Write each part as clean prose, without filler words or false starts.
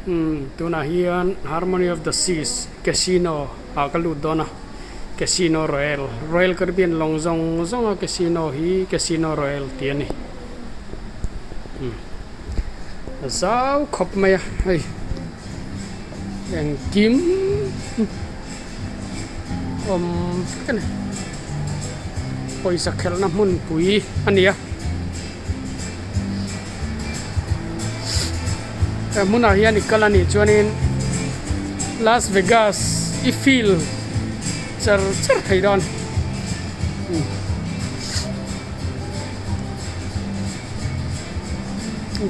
Umm tunah hian Harmony of the Seas Casino ah ka lut dawn a, Casino Royale, Royal Caribbean lawng zawng zawng a Casino hi Casino Royale tih a ni. Umm a zau khawp mai a hei engkim awm vek a ni pawisa khelhna hmunpui a ni a. He hmunah hian i kal a nih chuanin Las Vegas i feel char char thei dawn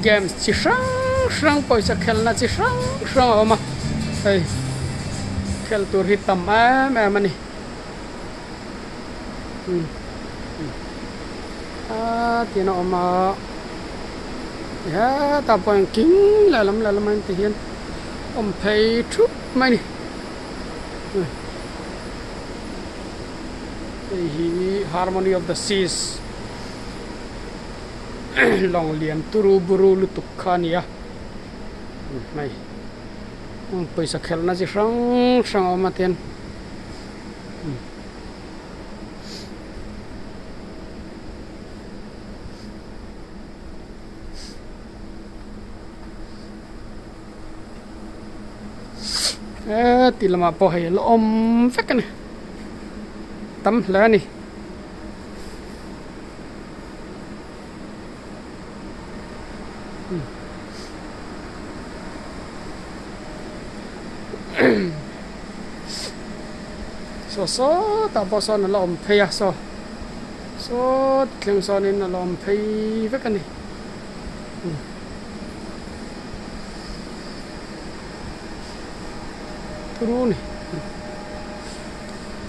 games chi hrang hrang pawisa khelhna chi hrang hrang a awm a hei khelh tur hi tam em em a ni. A tiin a awm a hetah pawh engkim lehlam lehlam a inti hian awm phei thup mai a ni hei hi harmony of the seas lawng lian turu buru lutuk kha a ni a hei pawisa khelhna chi hrang hrang a awm a tian. Heti lamah pawh hei la awm vek a ni tam hle a ni. Saw sawtah pawh sawn a la awm phei a saw saw thleng sawnin a la awm phei vek a ni. Turu ni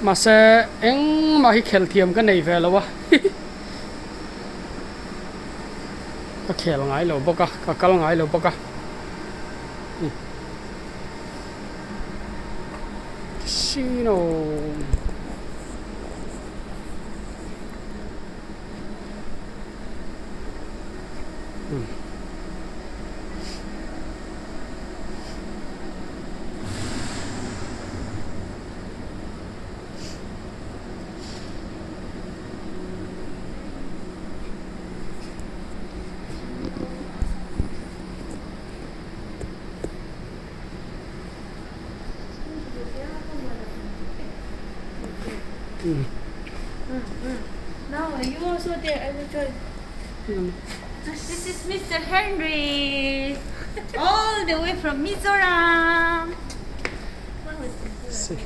mahse engmah hi khelh thiam ka nei ve lo a. Ka khel ngai lo bawk a ka kal ngai lo bawk a casino Now you also there, I will join. This is Mr. Henry, all the way from Mizoram. See.